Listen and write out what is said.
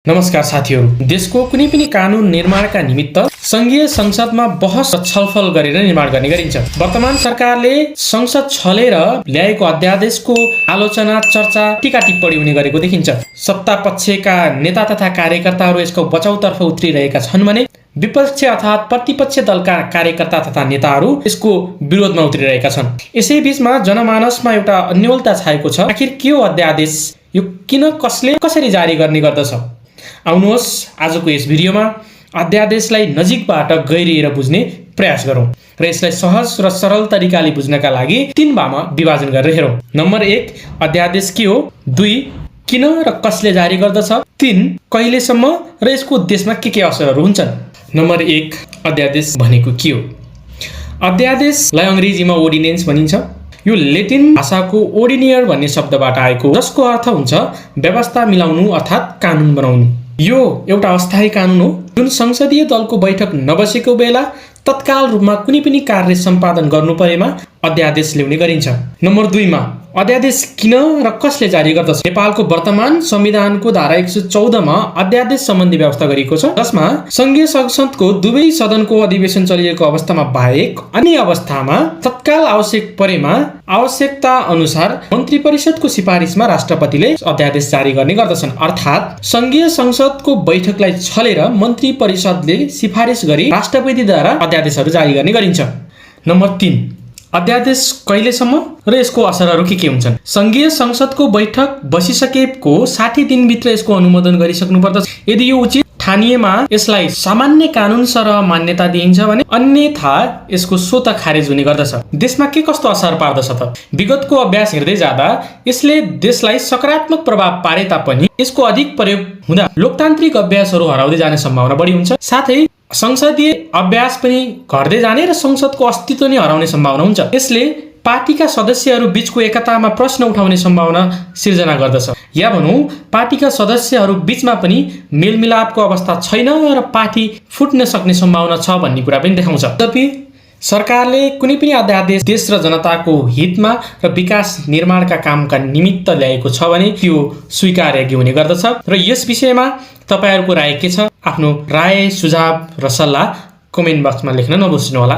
नमस्कार साथीहरू, देशको कुनै पनि कानुन निर्माणका निमित्त संघीय संसदमा बहस र छलफल गरेर निर्माण गर्ने गरिन्छ। वर्तमान सरकारले संसद छलेर ल्याएको अध्यादेशको आलोचना, चर्चा, टीका टिप्पणी हुने गरेको देखिन्छ। सत्ता पक्षका नेता तथा कार्यकर्ताहरू यसको बचाउतर्फ उत्रिरहेका छन् भने विपक्ष अर्थात् प्रतिपक्ष दलका कार्यकर्ता तथा नेताहरू यसको विरोधमा उत्रिरहेका छन्। यसै बीचमा जनमानसमा एउटा अन्योलता छाएको छ। आखिर के हो अध्यादेश? यो किन, कसले, कसरी जारी गर्ने गर्दछ? आउनुहोस् आजको यस भिडियोमा अध्यादेशलाई नजिकबाट गहिरिएर बुझ्ने प्रयास गरौँ र यसलाई सहज र सरल तरिकाले बुझ्नका लागि 3 भागमा विभाजन गरेर हेरौँ। नम्बर 1, अध्यादेश के हो? 2, किन र कसले जारी गर्दछ? 3, कहिलेसम्म र यसको उद्देश्यमा के असरहरू हुन्छन्? नम्बर 1, अध्यादेश भनेको के हो? अध्यादेशलाई अङ्ग्रेजीमा ओर्डिनेन्स भनिन्छ। यो ल्याटिन भाषाको ओर्डिनियर भन्ने शब्दबाट आएको, जसको अर्थ हुन्छ व्यवस्था मिलाउनु अर्थात् कानुन बनाउनु। यो एउटा अस्थायी कानुन हो जुन संसदीय दलको बैठक नबसेको बेला तत्काल रूपमा कुनै पनि कार्य सम्पादन गर्नु परेमा अध्यादेश ल्याउने गरिन्छ। नम्बर 2 मा अध्यादेश किन र कसले जारी गर्दछ? नेपालको वर्तमान संविधानको धारा 114 मा अध्यादेश सम्बन्धी व्यवस्था गरिएको छ, जसमा संघीय संसदको दुवै सदनको अधिवेशन चलिरहेको अवस्थामा बाहेक अन्य अवस्थामा तत्काल आवश्यक परेमा आवश्यकता अनुसार मन्त्री परिषदको सिफारिसमा राष्ट्रपतिले अध्यादेश जारी गर्ने गर्दछन्। अर्थात् संघीय संसदको बैठकलाई छलेर मन्त्री परिषदले सिफारिस गरी राष्ट्रपतिद्वारा अध्यादेशहरू जारी गर्ने गरिन्छ। नम्बर 3, अध्यादेश कहिलेसम्म र यसको असरहरू के हुन्छन्? संघीय संसदको बैठक बसिसकेको 60 दिनभित्र यसको अनुमोदन गरिसक्नु पर्दछ। यदि यो उचित ठानिएमा यसलाई सामान्य कानुन सरह मान्यता दिइन्छ भने अन्यथा यसको स्वतः खारेज हुने गर्दछ। देशमा के कस्तो असर पार्दछ त? विगतको अभ्यास हेर्दै जाँदा यसले देशलाई सकारात्मक प्रभाव पारे तापनि यसको अधिक प्रयोग हुँदा लोकतान्त्रिक अभ्यासहरू हराउँदै जाने सम्भावना बढी हुन्छ। साथै संसदीय अभ्यास पनि घट्दै जाने र संसदको अस्तित्व नै हराउने सम्भावना हुन्छ। यसले पार्टीका सदस्यहरू बीचको एकतामा प्रश्न उठाउने सम्भावना सिर्जना गर्दछ। या भनौँ पार्टीका सदस्यहरू बीचमा पनि मेलमिलापको अवस्था छैन र पार्टी फुट्न सक्ने सम्भावना छ भन्ने कुरा पनि देखाउँछ। तथापि सरकारले कुनै पनि अध्यादेश देश र जनताको हितमा र विकास निर्माणका कामका निमित्त ल्याएको छ भने त्यो स्वीकार्य हुने गर्दछ। र यस विषयमा तपाईहरुको राय के छ? आफ्नो राय, सुझाव र सल्लाह कमेन्ट बक्समा लेख्न नबिर्सनुहोला।